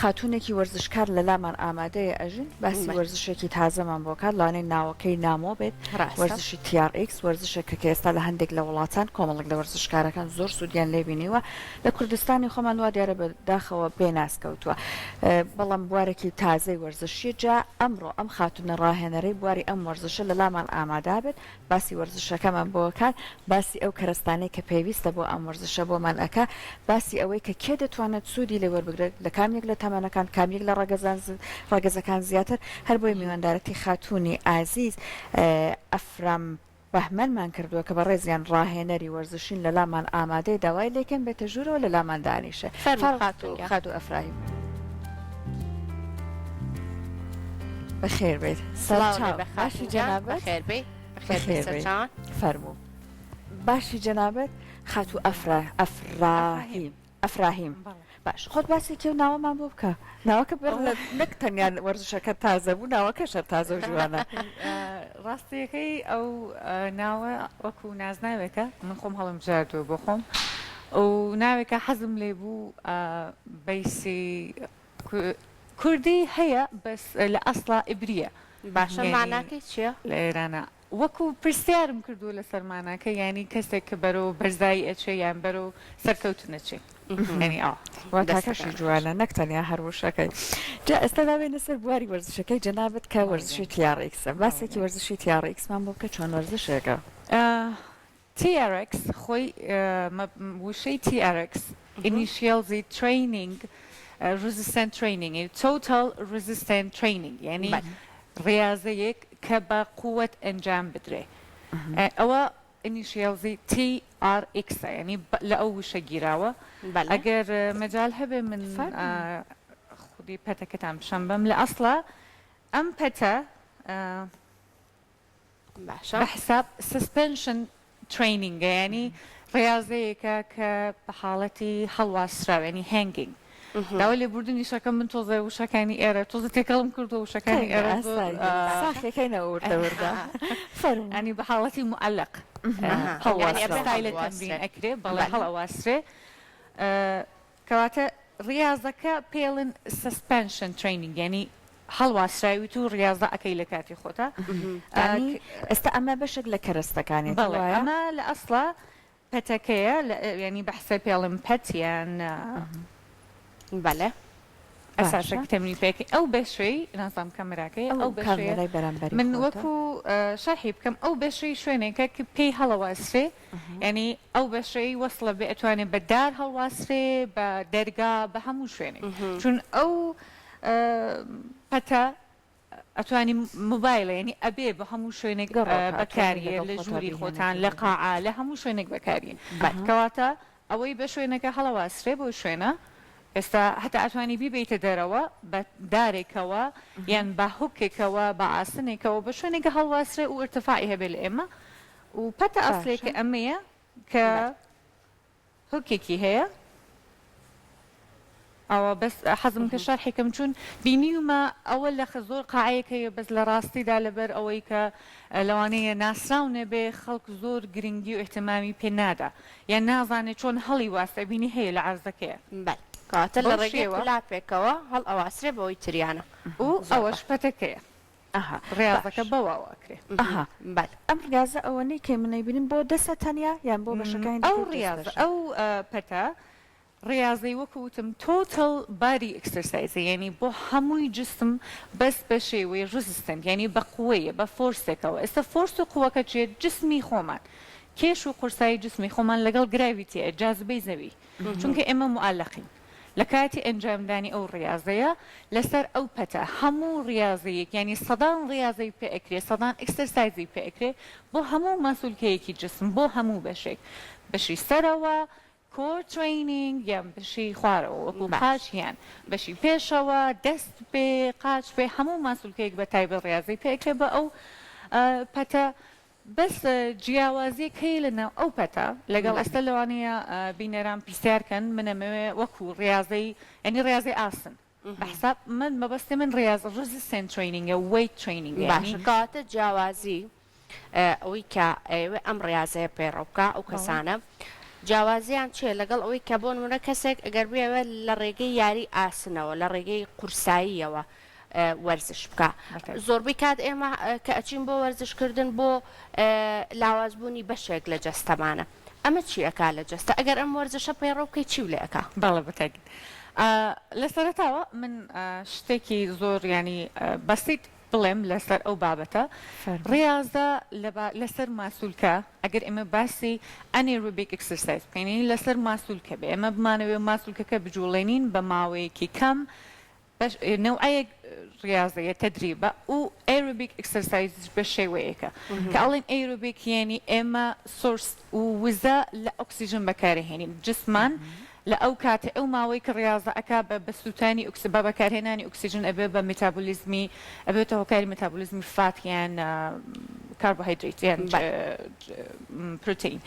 خاتوونێکی وەرزشکار لە لامان ئامادەیە ئەژین باسی وەرزشێکی تازەمان بۆ کات لەوانەیە ناوەکەی نامۆ بێت وەرزشی TRX وەرزشێکە کە ئێستا لە هەندێک لە وڵاتان کۆمەڵێک لە وەرزشکارەکان زۆر سوودیان لێ بینیوە لە کوردستانی خۆمان وا دیارە بە داخەوە بێ ناس کەوتووە بەڵام بوارێکی تازەی وەرزشیە جا ئەمڕۆ ئەم خاتوونە ڕاهێنەرەی بواری ئەم وەرزشە لە لامان ئامادە بێت باسی وەرزشەکەمان بۆ ئەکات، باسی ئەو کەرەستانەی کە پێویستە بۆ ئەم وەرزشە بۆمان ئەکا، باسی ئەوەی کە کێ دەتوانێت سوودی لێ وەربگرێت، لە کام یەک لە تەمەنەکان، کام یەک لە ڕەگەزان ڕەگەزەکان زیاتر، هەر بۆیە میواندارەتی خاتوونی ئازیز ئەفرام بەهمەنمان کردووە کە بەڕێزیان ڕاهێنەری وەرزشین لە لامان ئامادەیە داوای لێکەین بێتە ژوورەوە لە لامان دانیشێ. فەرموو خاتوو گیان. خاتوو ئەفراهیم. بەخێر بێیت. سڵاو سەرچاو. لێبێ باشی خاتوو گیان. جەنابت؟ بەخێر بێی. بەخێر بێی بەخێر بێی. سەرچاوان. فەرموو. باشی جەنابت؟ خاتوو ئەفرا ئەفراهیم. ئەفراهیم ئەفراهیم. بەڵێ. باش خۆت باسێکی ئەو ناوەمان بۆ بکە. ناوەکە بەر لە نەک تەنیا وەرزشەکە تازە بوو ناوەکەش هەر تازە و جوانە. ڕاستییەکەی ئەو ناوە وەکوو نازناوێکە من خۆم هەڵمبژاردووە بۆ خۆم و ناوێکە حەزم لێ بوو بەیسی کوردی هەیە بەس لە ئەسڵا ئیبریە. باشە یانی ماناکەی چیە؟ لە ئێرانە. وەکو پرسیارم کردووە لەسەر ماناکە یانی کەسێک کە بەرەو بەرزایی ئەچێ یان بەرەو سەرکەوتن ئەچێ یانی ئاوا. واتاکەشی دەستەکانت خۆش. جوانە نەک تەنیا هەر وشەکەی. جا ئێستا با بێینە سەر بواری وەرزشەکەی جەنابت کە بەڵێ وەرزشی گیان. TRX ە. بەڵێ باسێکی گیان. وەرزشی TRX مان بۆ بکە چۆن وەرزشێکە؟ TRX خۆی وشەی TRX initials ی training resistance training total resistance training یانی ڕیازەیەک کە بە قوت ئەنجام بدرێ ئەوە initials ی TRX ینی لە ئەو وشە گیراوە ئەگەر مەجال هەبێ من خودی پەتەکەتان پیشان بەم لە ئەسڵا ئەم پەتە باشە. بە حساب suspension training ە یانی ڕیازەیەکە کە بە حاڵەتی هەڵواسراو یانی hanging داوای لێبوردنیش ئەکەم من تۆزێ وشەکانی ئێرە تۆزێ تێکەڵم کردووە وشەکانی ئێرە زۆر ساخیەکەی نە وردە وردە فەرموو. یانی بە حاڵەتی معلق هەڵواسراو ستایلە تەمرین ئەکرێ بەڵێ هەڵئەواسرێ کەواتە ڕیازەکە پێڵن suspension training یانی هەڵواسراویت و ڕیازە ئەکەی لە کاتی خۆتا. یانی ئێستا ئەمە بەشێک لە کەرەستەکانیەتی بەڵێ وایە؟ ئەمە لە ئەسڵا پەتەکەیە یانی بە حسێب پێڵن پەت یان بەلێ. ئەساسە باشە. کە تەمرین پێ ئەکەی ئەو بەشەی نازانم کامێراکەیە ئەو ئەو بەشەیە کامێرای بەرامبەری من خۆتە. وەکو شەرحی بکەم ئەو بەشەی شوێنێکە کە پێی هەڵەواسرێ یانی ئەو بەشەی وەسڵە بێ ئەتوانێ بە دار هەڵواسرێ بە دەرگا بە هەموو شوێنێک چون ئەو پەتە ئەتوانی مۆبایلە یانی ئەبێ بە هەموو شوێنێک گەڕۆکە ئەتوانی بەکاریێ لەگەڵ لە خۆتا ژووری بیهێنێتە خۆتان لە دەرێ. قاعە لە هەموو شوێنێک بەکاریێ کەواتە ئەوەی بە شوێنەکە هەڵەواسرێ بەو شوێنە ئێستا هەتا ئەتوانی بیبەیتە دەرەوە بە دارێکەوە یان بە hook ێکەوە بە ئاسنێکەوە بە شوێنێکە هەڵواسرێ و ئیرتفاعی هەبێ لە ئێمە و پەتە ئەسلێکە باشە. ئەمەیە کە hook ێکی هەیە ئەوە بەس حەزم کە شەرحی کەم چون بینیومە ئەوە لە زۆر قاعەیەک هەیە بەس لە ڕاستیدا لەبەر ئەوەی کە لەوانەیە ناسراو نەبێ خەڵک زۆر گرنگی و ئیهتمامی پێ نادا یان نازانێ چۆن هەڵی واست ئەبینی هەیە لە عەرزەکەیە بەل کەواتە لە بەو ڕێگەی شێوە قولاپێکەوە هەڵئەواسرێ بەوەی تریانە و زۆر ئەوەش باش. پەتەکەیە. ئەها ڕیازەکە باش. بەواوە ئەکرێ. ئەها بەل. ئەم ڕیازە ئەوەنەی کە من ئەیبینم بۆ دەسە تەنیا یان بۆ بەشەکانی ئەو دیکەی ڕیازە جەستەشە؟ ئەو پەتە ڕیازەی وەکو وتم total body exercise ە یانی بۆ هەمووی جسم بەس بە شێوەی resistance یانی بە قوەیە بە force ێکەوە ئێستا force و قوەکە چیە جسمی خۆمان کێش و قورسایی جسمی خۆمان لەگەڵ gravity جازبەی زەوی چونکە ئێمە موعەلەقین لە کاتی ئەنجامدانی ئەو ڕیازەیە لەسەر ئەو پەتە هەموو ڕیازەیەک یانی سەدان ڕیازەی پێ ئەکرێ سەدان exercise ی پێ ئەکرێ بۆ هەموو ماسولکەیەکی جسم بۆ هەموو بەشێک بەشی سەرەوە core training یان بەشی خوارەوە وەکو قاچ یان بەشی پێشەوە دەست پێ قاچ پێ هەموو ماسولکەیەک بە تایبەت ڕیازەی پێ ئەکرێ بە ئەو پەتە بەس جیاوازیەک هەیە لە ناو ئەو پەتە لەگەڵ ئێستا لەوانەیە بینەران پرسیار کەن من ئەمەوێ وەکو ڕیازەی یانی ڕیازەی ئاسن بە حساب من مەبەستی من ڕیاز resistance training ە weight training ە باشە یانی کەواتە جیاوازی ئەوەی کە ئەیەوێ ئەم ڕیازەیە پەیڕەو بکا ئەو کەسانە. جیاوازیان چیە لەگەڵ ئەوەی کە بۆ نمونە کەسێک ئەگەر بیەوێت لە ڕێگەی یاری ئاسنەوە لە ڕێگەی قورساییەوە وەرزش بکا زۆربەی کات ئێمە کە ئەچین بۆ وەرزش کردن بۆ لاوازبوونی بەشێک لە جەستەمانە ئەمە چی ئەکا لە جەستە ئەگەر ئەم وەرزشە پەیڕەو بکەی چیو لێ ئەکا؟ بەڵێ بەتاکید لە سەرەتاوە من شتێکی زۆر یانی بەسیت بڵێم لەسەر ئەو بابەتە ڕیازە لەسەر ماسولکە ئەگەر ئێمە باسی anaerobic exercise بکەین یانی لەسەر ماسولکە بێ ئێمە بمانەوێ ماسولکەکە بجوڵێنین بە ماوەیەکی کەم بەش نەوعەیەک ڕیازەیە تەدریبە و aerobic exercise یش بە شێوەیەکە کە ئەڵێن aerobic یانی ئێمە source و وزە لە ئۆکسیژن بەکارەهێنین جسمان لە ئەو کاتە ئەو ماوەی کە ڕیازە ئەکا بە بە سووتانی ئۆکس بە بەکارهێنانی ئۆکسیژن ئەبێ بە metabolism ی ئەبێتە هۆکاری metabolism ی fat یان کاربۆهایدرەیت یان پرۆتین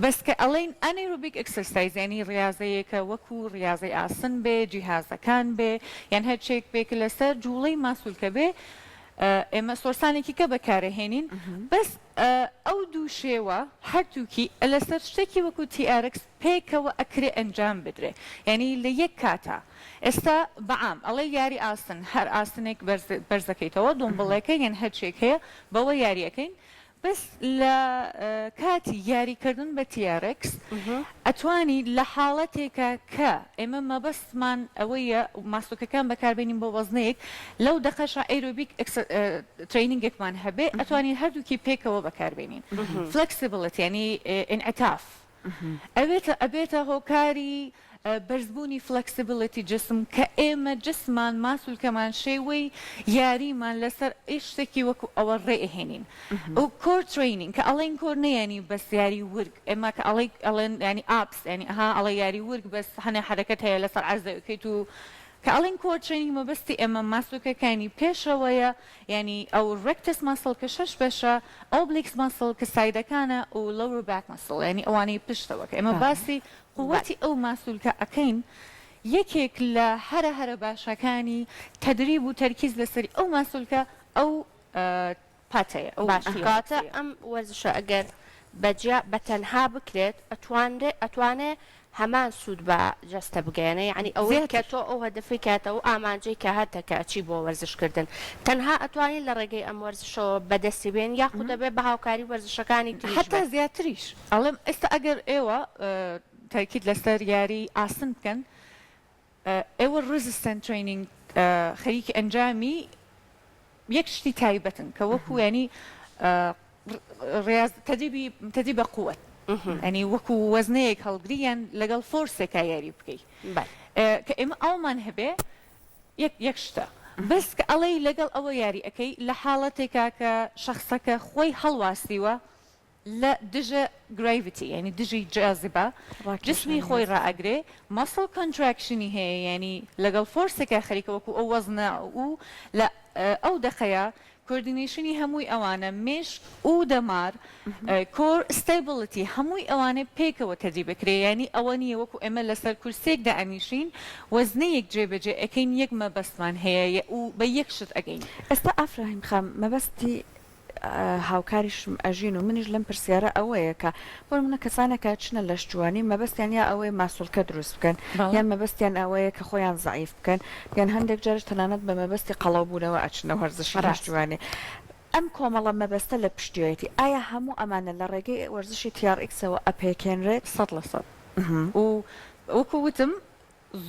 بەس کە ئەڵێین anaerobic exercise یانی ڕیازەیەکە وەکو ڕیازەی ئاسن بێ جیهازەکان بێ یان هەرچێک بێ کە لەسەر جوڵەی ماسولکە بێ ئێمە source انێکی کە بەکارەهێنین بەس ئەو دوو شێوە هەردووکی لەسەر شتێکی وەکو TRX پێکەوە ئەکرێ ئەنجام بدرێ یانی لە یەک کاتا ئێستا بە عام ئەڵێ یاری ئاسن هەر ئاسنێک بەرزەکەیتەوە دۆمبڵێکە یان هەرچێک هەیە بەوە یاری ئەکەین بەس لە کاتی یاری کردن بە TRX ئەتوانی لە حاڵەتێکا کە ئێمە مەبەستمان ئەوەیە ماسولکەکان بەکاربێنین بۆ وەزنەیەک لەو دەقەشا aerobic training ێکمان هەبێ ئەتوانین هەردووکی پێکەوە بەکاربێنین flexibility یانی ئینعتاف ئەبێتە ئەبێتە هۆکاری بەرزبوونی flexibility جسم کە ئێمە جسمان ماسولکەمان شێوەی یاریمان لەسەر شتێکی وەکو ئەوە ڕێ ئەهێنین و core training کە ئەڵێین core نەیانی بەس یاری ورگ ئێمە کە ئەڵێ ئەڵێن یانی abs یانی ئەها ئەڵێ یاری ورگ بەس هەنێ حەرەکەت هەیە لەسەر عەرز ئەکەیت و کە ئەڵێین core training مەبەستی ئێمە ماسولکەکانی پێشەوەیە یانی ئەو rectus muscle کە شەش بەشە، obliques muscle کە side ەکانە و lower back muscle یانی ئەوانەی پشتەوە کە ئێمە باسی قوەتی ئەو ماسولکە ئەکەین یەکێک لە هەرە هەرە باشەکانی تەدریب و تەرکیز لەسەری ئەو ماسولکە ئەو پاتەیە ئەو باشە کەواتە ئەم وەرزشە ئەگەر بە جیا بە تەنها بکرێت ئەتوانرێ ئەتوانێ هەمان سوود بە جەستە بگەیەنێ یەعنی ئەوەی کە زیاتر. تۆ ئەو هەدەفەی کە هەتە ئەو ئامانجەی کە هەتە کە ئەچی بۆ وەرزش کردن تەنها ئەتوانی لە ڕێگەی ئەم وەرزشەوە بەدەستی بێنی یاخود دەبێ بە هاوکاری وەرزشەکانی تریش حەتا بێت؟ زیاتریش ئەڵێم ئێستا ئەگەر ئێوە تەئکید لەسەر یاری ئاسن بکەن ئێوە resistance training خەریکی ئەنجامی یەک شتی تایبەتن کە وەکو یانی ڕیاز تەدریبی تەدریب بە قوت یانی وەکو وەزنەیەک هەڵگری یان لەگەڵ force ێکا یاری بکەی کە ئێمە ئەومان هەبێ یەک یەک شتە بەس کە ئەڵێی لەگەڵ ئەوە یاری ئەکەی لە حاڵەتێکا کە شەخسەکە خۆی هەڵواسیوە لە دژە gravity یانی دژی جازبە جسمی خۆی ڕائەگرێ muscle contraction ی هەیە یانی لەگەڵ force ێکا خەریکە وەکو ئەو وەزنە و لە ئەو دەقەیا coordination ی هەمووی ئەوانە مێشک و دەمار core stability هەمووی ئەوانە پێکەوە تەدریب ئەکرێ یانی ئەوە نییە وەکو ئێمە لەسەر کورسیەک دائەنیشین وەزنەیەک جێبەجێ ئەکەین یەک مەبەستمان هەیە و بە یەک شت ئەگەین. ئێستا ئافراهیم خان مەبەستی هاوکاریشم ئەژین و منیش لەم پرسیارە ئەوەیە کە بۆ نمونە کەسانێک کە ئەچنە لەشجوانی مەبەستیان یا ئەوەیە ماسوڵکە دروست بکەن یان مەبەستیان ئەوەیە کە خۆیان زەعیف بکەن یان هەندێک جاریش تەنانەت بە مەبەستی قەڵەو بوونەوە ئەچنە وەرزشی لەشجوانی ئەم کۆمەڵە مەبەستە لە پشتیەتی ئایا هەموو ئەمانە لە ڕێگەی وەرزشی TRX ەوە ئەپێکێنرێت؟ 100% و وەکو وتم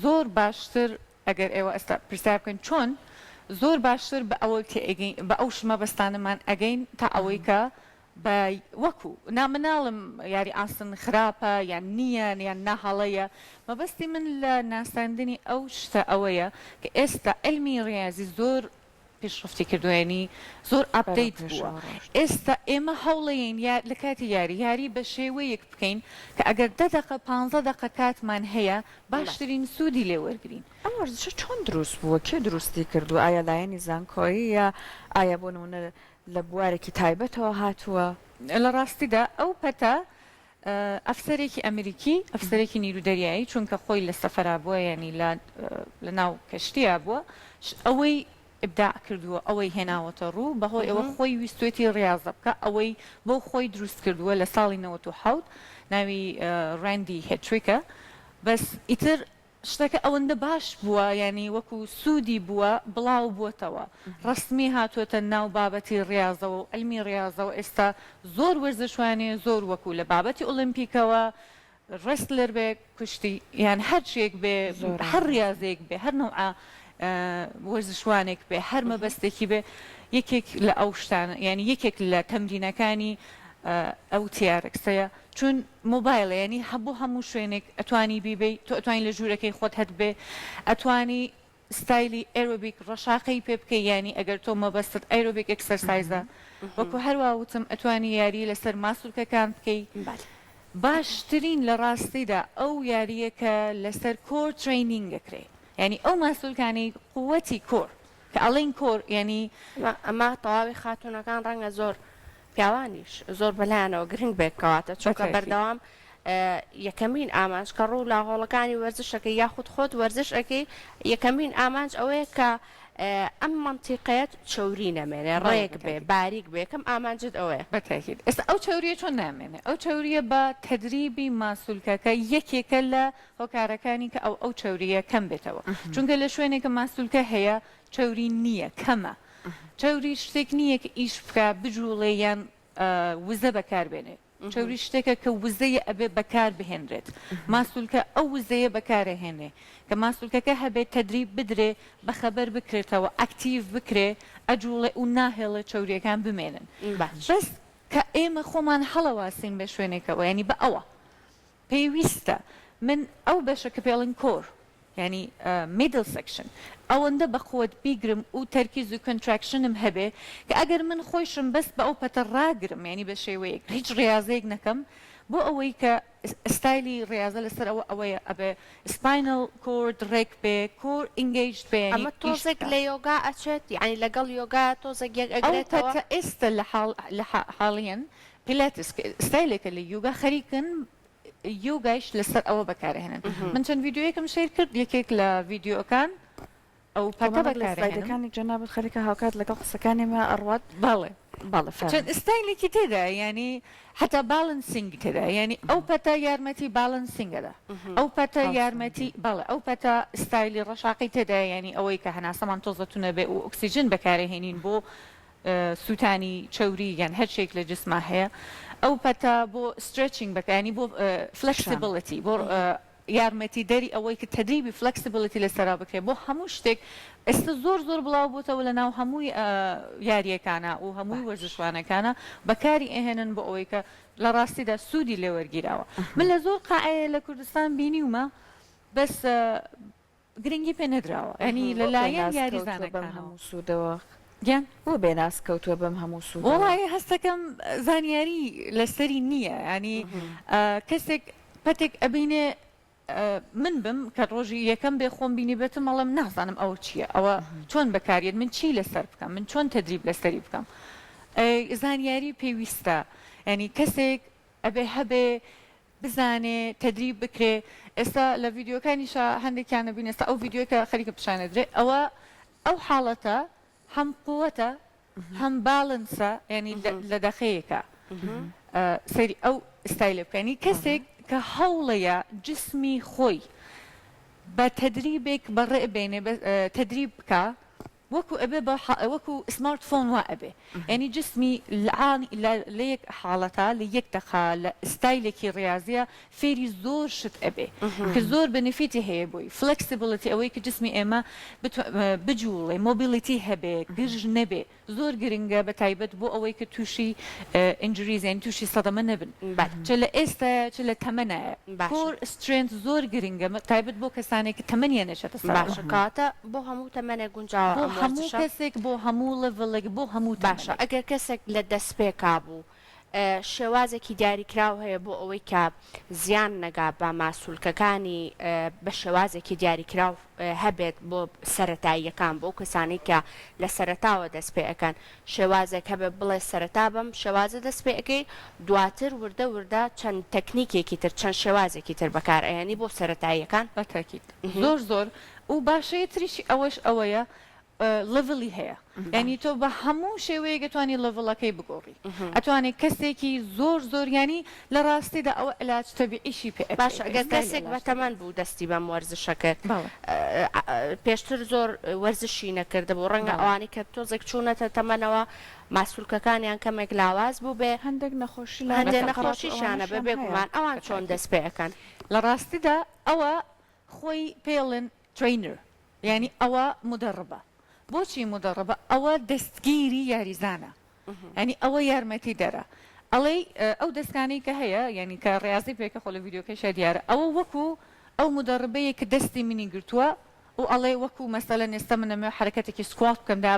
زۆر باشتر ئەگەر ئێوە ئێستا پرسیار بکەن چۆن زۆر باشتر بە ئەوە تێئەگەین بە ئەو مەبەستانەمان ئەگەین تا ئەوەی کە بە وەکو نا من ناڵێم یاری ئاسن خراپە یان نییە یان نا هەڵەیە مەبەستی من لە ناساندنی ئەو شتە ئەوەیە کە ئێستا عیلمی ڕیازی زۆر پێشڕەفتی کردووە یانی زۆر update بووە ئێستا ئێمە هەوڵەیەین یا لە کاتی یاری یاری بە شێوەیەک بکەین کە ئەگەر دە دەقە پانزە دەقە کاتمان هەیە باشترین سوودی لێ وەرگرین. ئەم وەرزشە چۆن دروست بووە؟ کێ دروستی کردووە؟ ئایا لایەنی زانکۆییە؟ ئایا بۆ نموونە لە بوارێکی تایبەتەوە هاتووە؟ لە ڕاستیدا ئەو پەتە ئەفسەرێکی ئەمریکی، ئەفسەرێکی نیرو دەریایی، چونکە خۆی لە سەفەرا بووە یانی لە لە ناو کەشتیا بووە، ئەوەی ئیبداع کردووە، ئەوەی هێناوەتە ڕوو، بە هۆی ئەوە خۆی ویستوێتی ڕیازە بکا، ئەوەی بۆ خۆی دروست کردووە لە ساڵی 97. ناوی ڕاندی هێتریکە بەس ئیتر شتەکە ئەوەندە باش بووە یانی وەکو سوودی بووە بڵاو بووەتەوە ڕەسمی هاتووەتە ناو بابەتی ڕیازەوە و عیلمی ڕیازەوە ئێستا زۆر وەرزشوانێ زۆر وەکو لە بابەتی ئۆلێمپیکەوە wrestler بێ کوشتی یان هەرچیەک بێ هەر ڕیازەیەک بێ هەر نەوعە وەرزشوانێک بێ هەر مەبەستێکی بێ یەکێک لە ئەو شتانە یانی یەکێک لە تەمرینەکانی ئەو TRX ەیە چون مۆبایلە یانی بۆ هەموو شوێنێک ئەتوانی بیبەی تۆ ئەتوانی لە ژوورەکەی خۆت هەتبێ ئەتوانی ستایلی ئێرۆبیک ڕەشاقەی پێ بکەی یانی ئەگەر تۆ مەبەستت aerobic exercise ە وەکو هەروا وتم ئەتوانی یاری لەسەر ماسولکەکان بکەی باشترین لە ڕاستیدا ئەو یاریە کە لەسەر core training ئەکرێ یانی ئەو ماسولکانەی قوتی core کە ئەڵێین core یانی ئەمە تەواوی خاتوونەکان ڕەنگە زۆر پیاوانیش زۆر بەلایانەوە گرنگ بێت کەواتە چونکە بەردەوام یەکەمین ئامانج کە ڕوو لە هۆڵەکانی وەرزش ئەکەی یاخود خۆت وەرزش ئەکەی یەکەمین ئامانج ئەوەیە کە ئەم مەنتیقەیەت چەوری نەمێنێ ڕێک بێ باریک بێ یەکەم ئامانجت ئەوەیە. بەتاکید ئێستا ئەو چەوریە چۆن نامێنێ ئەو چەوریە بە تەدریبی ماسولکەکە یەکێکە لە هۆکارەکانی کە ئەو ئەو چەوریە کەم بێتەوە چونکە لە شوێنێکە ماسولکە هەیە چەوری نییە کەمە چەوری شتێک نییە کە ئیش بکا بجوڵێ یان وزە بەکار بێنێ چەوری شتێکە کە وزەیە ئەبێ بەکار بهێنرێت ماسولکە ئەو وزەیە بەکارەهێنێ کە ماسولکەکە هەبێ تەدریب بدرێ بەخەبەر بکرێتەوە active بکرێ ئەجوڵێ و ناهێڵێ چەوریەکان بمێنن بەس کە ئێمە خۆمان هەڵەواسین بە شوێنێکەوە یانی بە ئەوە پێویستە من ئەو بەشە کە پێڵن core یانی middle section ئەوەندە بە قوەت بیگرم و تەرکیز و contraction م هەبێ کە ئەگەر من خۆیشم بەس بە ئەو پەتە ڕاگرم یانی بە شێوەیەک هیچ ڕیازەیەک نەکەم بۆ ئەوەی کە ستایلی ڕیازە لەسەر ئەوە ئەوەیە ئەبێ spinal cord ڕێک بێ core engaged بێ یانی ئەمە ئیش تۆزێک بکا. لە یۆگا ئەچێت یانی لەگەڵ یۆگا تۆزێک یەک ئەو ئەگرێتەوە؟ پەتە ئێستە لە حاڵ لە حاڵیەن پیلاتس ستایلێکە لە یۆگا خەریکن یۆگایش لەسەر ئەوە بەکارئەهێنن من چەند ڤیدیۆیەکم سەیر کرد یەکێک لە ڤیدیۆکان ئەو پەتە کۆمەڵێک لە بەکارئەهێنم. سلایدەکانی جەنابت خەریکە هاوکات لەگەڵ قسەکانی ئێمە ئەڕوات. بەڵێ بەڵێ چەند فەرموو. ستایلێکی تێدایە یانی حەتا balancing ی تێدایە یانی ئەو پەتە یارمەتی balancing ئەدا ئەو پەتە هاوسەنگی. یارمەتی بەڵێ ئەو پەتە ستایلی ڕەشاقەی تێدایە یانی ئەوەی کە هەناسەمان تۆزە تونەبێ و ئۆکسجن بەکارئەهێنین بۆ سوتانی چەوری یان هەر شێک لە جسما هەیە ئەو پەتە بۆ stretching بەکە یانی بۆ flexibility بۆ یارمەتی دەری ئەوەی کە تەدریبی flexibility لەسەرا بکرێت بۆ هەموو شتێک ئێستا زۆر زۆر بڵاو بۆتەوە لە ناو هەمووی یاریەکانە و هەمووی وەرزشوانەکانە بەکاری ئەهێنن بۆ ئەوەی کە لە ڕاستیدا سوودی لێوەرگیراوە من لە زۆر قاعەیە لە کوردستان بینیومە بەس گرنگی پێ نەدراوە یانی لە بۆ لایەن بێناز کەوتووە بەم یاریزانەکانەوە. هەموو سوودەوە؟ گیان؟ بۆ بێناز کەوتووە بەم هەموو سوودەوە؟ وەڵایی هەستەکەم زانیاری لەسەری نییە یانی کەسێک پەتێک ئەبینێ من بم کە ڕۆژی یەکەم بێ خۆم بینیبێتم ئەڵێم نازانم ئەوە چییە ئەوە چۆن بەکاریێت من چی لەسەر بکەم من چۆن تەدریب لەسەری بکەم زانیاری پێویستە یانی کەسێک ئەبێ هەبێ بزانێ تەدریب بکرێ ئێستا لە ڤیدیۆکانیشا هەندێکیان ئەبین ئێستا ئەو ڤیدیۆی کە خەریکە پیشان ئەدرێ ئەوە ئەو حاڵەتە هەم قوەتە هەم balance ە یانی لە دەقەیەکە سەیری ئەو ستایلە بکە یانی کەسێک کە هەوڵەیە جسمی خۆی بە تەدریبێک بەڕێ بێنێ تەدریب بکا وەکو ئەبێ بە وەکو smart phone وا ئەبێ یانی جسمی لە یەک حاڵەتا لە یەک دەقا لە ستایلێکی ڕیازیە فێری زۆر شت ئەبێ کە زۆر benefit ی هەیە بۆی flexibility ئەوەی کە جسمی ئێمە بجوڵێ mobility هەبێ گرژ نەبێ زۆر گرنگە بە تایبەت بۆ ئەوەی کە تووشی injuries یانی تووشی سەدەمە نەبن بەلێ. چ لە ئێستایە چ لە تەمەنایە باشە. core strength زۆر گرنگە تایبەت بۆ کەسانێک کە تەمەنیان ئەچێتە سەرەوە. باشە کەواتە بۆ هەموو تەمەنێک گونجاوە بۆ ئەم هەموو وەرزشە؟ کەسێک بۆ هەموو level ێک بۆ هەموو باشە تەمەنێک. ئەگەر کەسێک لە دەستپێکا بوو شێوازێکی دیاریکراو هەیە بۆ ئەوەی کە زیان نەگا بە ماسولکەکانی بە شێوازێکی دیاریکراو هەبێت بۆ سەرەتاییەکان بۆ ئەو کەسانەی کە لە سەرەتاوە دەست پێ ئەکەن شێوازێک هەبێت بڵێ سەرەتا بەم شێوازە دەست پێ ئەکەی دواتر وردە وردە چەند تەکنیکێکی تر چەند شێوازێکی تر بەکار ئەهێنی بۆ سەرەتاییەکان. بە تاکید زۆر زۆر و باشەیە تریشی ئەوەش ئەوەیە. level ی هەیە یانی تۆ بە هەموو شێوەیەک ئەتوانی level ەکەی بگۆڕی ئەتوانێ کەسێکی زۆر زۆر یانی لە ڕاستیدا ئەوە علاج تەبیعیشی پێ ئەکرێ باشە ئەگەر کەسێک بەتەمەن بوو دەستی بەم وەرزشە کرد پێشتر زۆر وەرزشی نەکردبوو ڕەنگە ئەوانەی کە تۆزێک چوونەتە تەمەنەوە ماسولکەکانیان کەمێک لاواز بووبێ هەندێک نەخۆشی هەندێک نەخۆشیشیان هەبێ بێگومان ئەوان چۆن دەست پێ ئەکەن؟ لە ڕاستیدا ئەوە خۆی پێڵێن trainer یانی ئەوە مودەڕبە بۆچی مودەڕبە ئەوە دەستگیری یاریزانە یانی ئەوە یارمەتی دەرە ئەڵێی ئەو دەستکانەی کە هەیە یانی کە ڕیازی پێکە خۆ لە ڤیدیۆکەیشا دیارە ئەوە وەکو ئەو مودەڕبەیە کە دەستی منی گرتووە و ئەڵێ وەکو مەسەلەن ئێستا من ئەمەوێ حەرەکەتێکی squat بکەم دا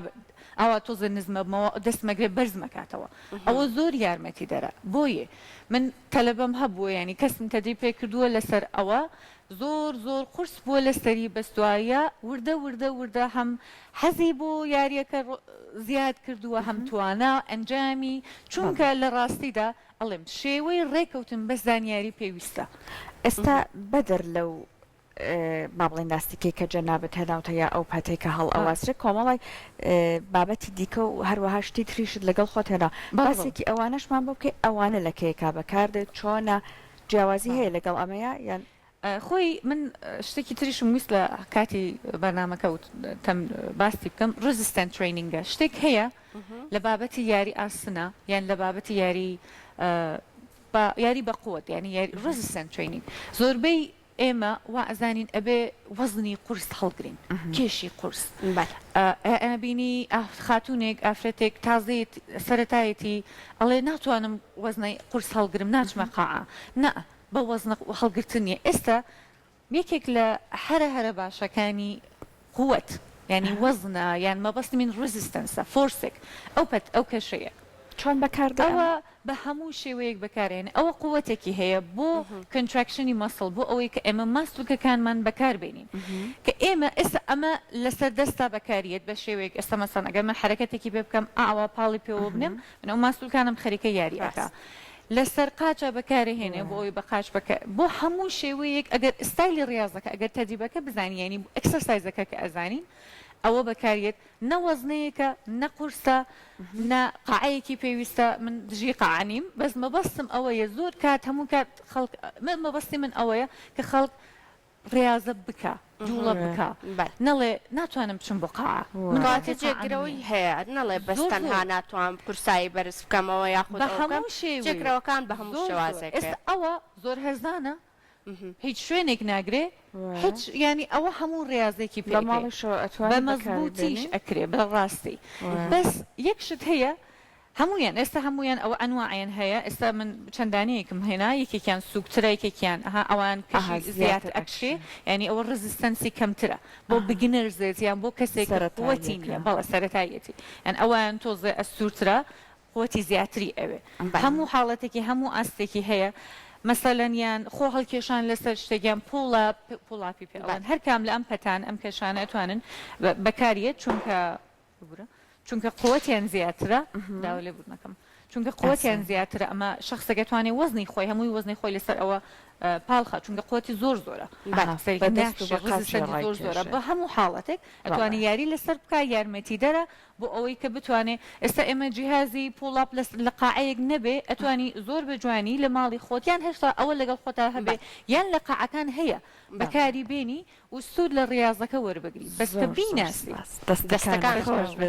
ئاوا تۆزێ نزمەبمەوە دەستمەگرێ بەرزمەکاتەوە ئەوە زۆر یارمەتی دەرە بۆیێ من تەلەبەم هەبووە یانی کەسم تەدریب پێ کردووە لەسەر ئەوە زۆر زۆر قورس بووە لەسەری بەس دوایە وردە وردە وردە هەم حەزی بۆ یاریەکە زیاد کردووە هەم توانا ئەنجامی چونکە لە ڕاستیدا ئەڵێم شێوەی ڕێکەوتن بەس زانیاری پێویستە. ئێستا بەدەر لەو با بڵێین لاستیکەی کە جەنابت هێناوتە یا ئەو پەتەی کە هەڵئەواسرێ کۆمەڵێک بابەتی دیکە و هەروەها شتی تریشت لەگەڵ خۆت هێنا باسێکی ئەوانەشمان بۆ بکەی ئەوانە لە کەیەکا بەکاردێت چۆنە جیاوازی هەیە لەگەڵ ئەمەیا یان؟ خۆی من شتێکی تریشم ویست لە کاتی بەرنامەکە وتم باسی بکەم resistance training ە شتێک هەیە لە بابەتی یاری ئاسنە یان لە بابەتی یاری بە یاری بە قوت یانی یاری resistance training زۆربەی ئێمە وا ئەزانین ئەبێ وەزنی قورس هەڵگرین کێشی قورس ئەبینی خاتوونێک ئافرەتێک تازەیەت سەرەتایەتی ئەڵێ ناتوانم وەزنەی قورس هەڵگرم ناچمە قاعە نا بە وەزنە هەڵگرتن نیە ئێستا یەکێک لە هەرە هەرە باشەکانی قوت یانی وەزنە یان مەبەستی من resistance ە force ێک ئەو پەت ئەو کەشەیە. چۆن بەکار دێ ئەوە؟ بە هەموو شێوەیەک بەکارئەهێنێ ئەوە قوتێکی هەیە بۆ contraction ی muscle بۆ ئەوەی کە ئێمە ماسولکەکانمان بەکار بێنین کە ئێمە ئێستا ئەمە لەسەر دەستا بەکاریەت بە شێوەیەک ئێستا مەسەن ئەگەر من حەرەکەتێکی پێ بکەم ئاوا پاڵی پێوە بنێم من ئەو ماسولکانەم خەریکە یاری ئەکا لەسەر قاچە بەکارئەهێنێ بۆ ئەوەی بە قاچ بەکە بۆ هەموو شێوەیەک ئەگەر ستایلی ڕیازەکە ئەگەر تەدریبەکە بزانی یانی exercise ەکە کە ئەزانین ئەوە بەکاریەت نە وەزنەیەکە نە قورسە نە قاعەیەکی پێویستە من دژی قاعە نیم بەس مەبەستم ئەوەیە زۆر کات هەموو کات خەڵک مەبەستی من ئەوەیە کە خەڵک ڕیازە بکا جوڵە بکا نەڵێ ناتوانم بچم بۆ قاعە من کەواتە جێگرەوەی هەیە نەڵێ بەس تەنها ناتوانم قورسایی بەرز بکەمەوە یاخود بە هەموو شێوەیەک جێگرەوەکان بە هەموو شێوازێک ئێستا ئەوە زۆر هەرزانە هیچ شوێنێک ناگرێ هیچ یانی ئەوە هەموو ڕیازێکی پێ ئەکرێ بە مەزبوتیش ئەکرێ بە ڕاستی بەس یەک شت هەیە هەموویان ئێستا هەموویان ئەوە ئەنواعیان هەیە ئێستا من چەند دانەیەکم هێنا یەکێکیان سووکترە یەکێکیان ئەها ئەوان کەشی زیاتر ئەکشێ یانی ئەوە resistance ی کەمترە بۆ beginners ێت یان بۆ کەسێک کە قوتی نییە بەڵێ سەرەتاییەتی یان ئەویان تۆزێ ئەستوورترە قوتی زیاتری ئەوێ هەموو حاڵەتێکی هەموو ئاستێکی هەیە مەسەلەن یان خۆ هەڵکێشان لەسەر شتێک یان pull up pull up ی پێ ئەڵێن هەر کام لە ئەم پەتان ئەم کەشانە ئەتوانن بەکاریەت چونکە ببورە چونکە قوتیان زیاترە داوا لێبوردن ئەکەم چونکە قوتیان زیاترە ئەمە شخصێک ئەتوانێ وەزنی خۆی هەمووی وەزنی خۆی لەسەر ئەوە پاڵخا چونکە قوتی زۆر زۆرە زۆر زۆرە بە هەموو حاڵەتێک ئەتوانی یاری لەسەر بکە یارمەتیدەرە بۆ ئەوەی کە بتوانێ ئێستا ئێمە جیهازی pull up لە قاعەیەک نەبێ ئەتوانی زۆر بە جوانی لە ماڵی خۆت یان هێشتا ئەوە لەگەڵ خۆتا هەبێ یان لە قاعەکان هەیە بەکاری بێنی و سوود لە ڕیازەکە وەربگری بەس کە زۆر زۆر بیناسی. سپاس دەستەکانت دەستەکانت خۆش خۆش بێت.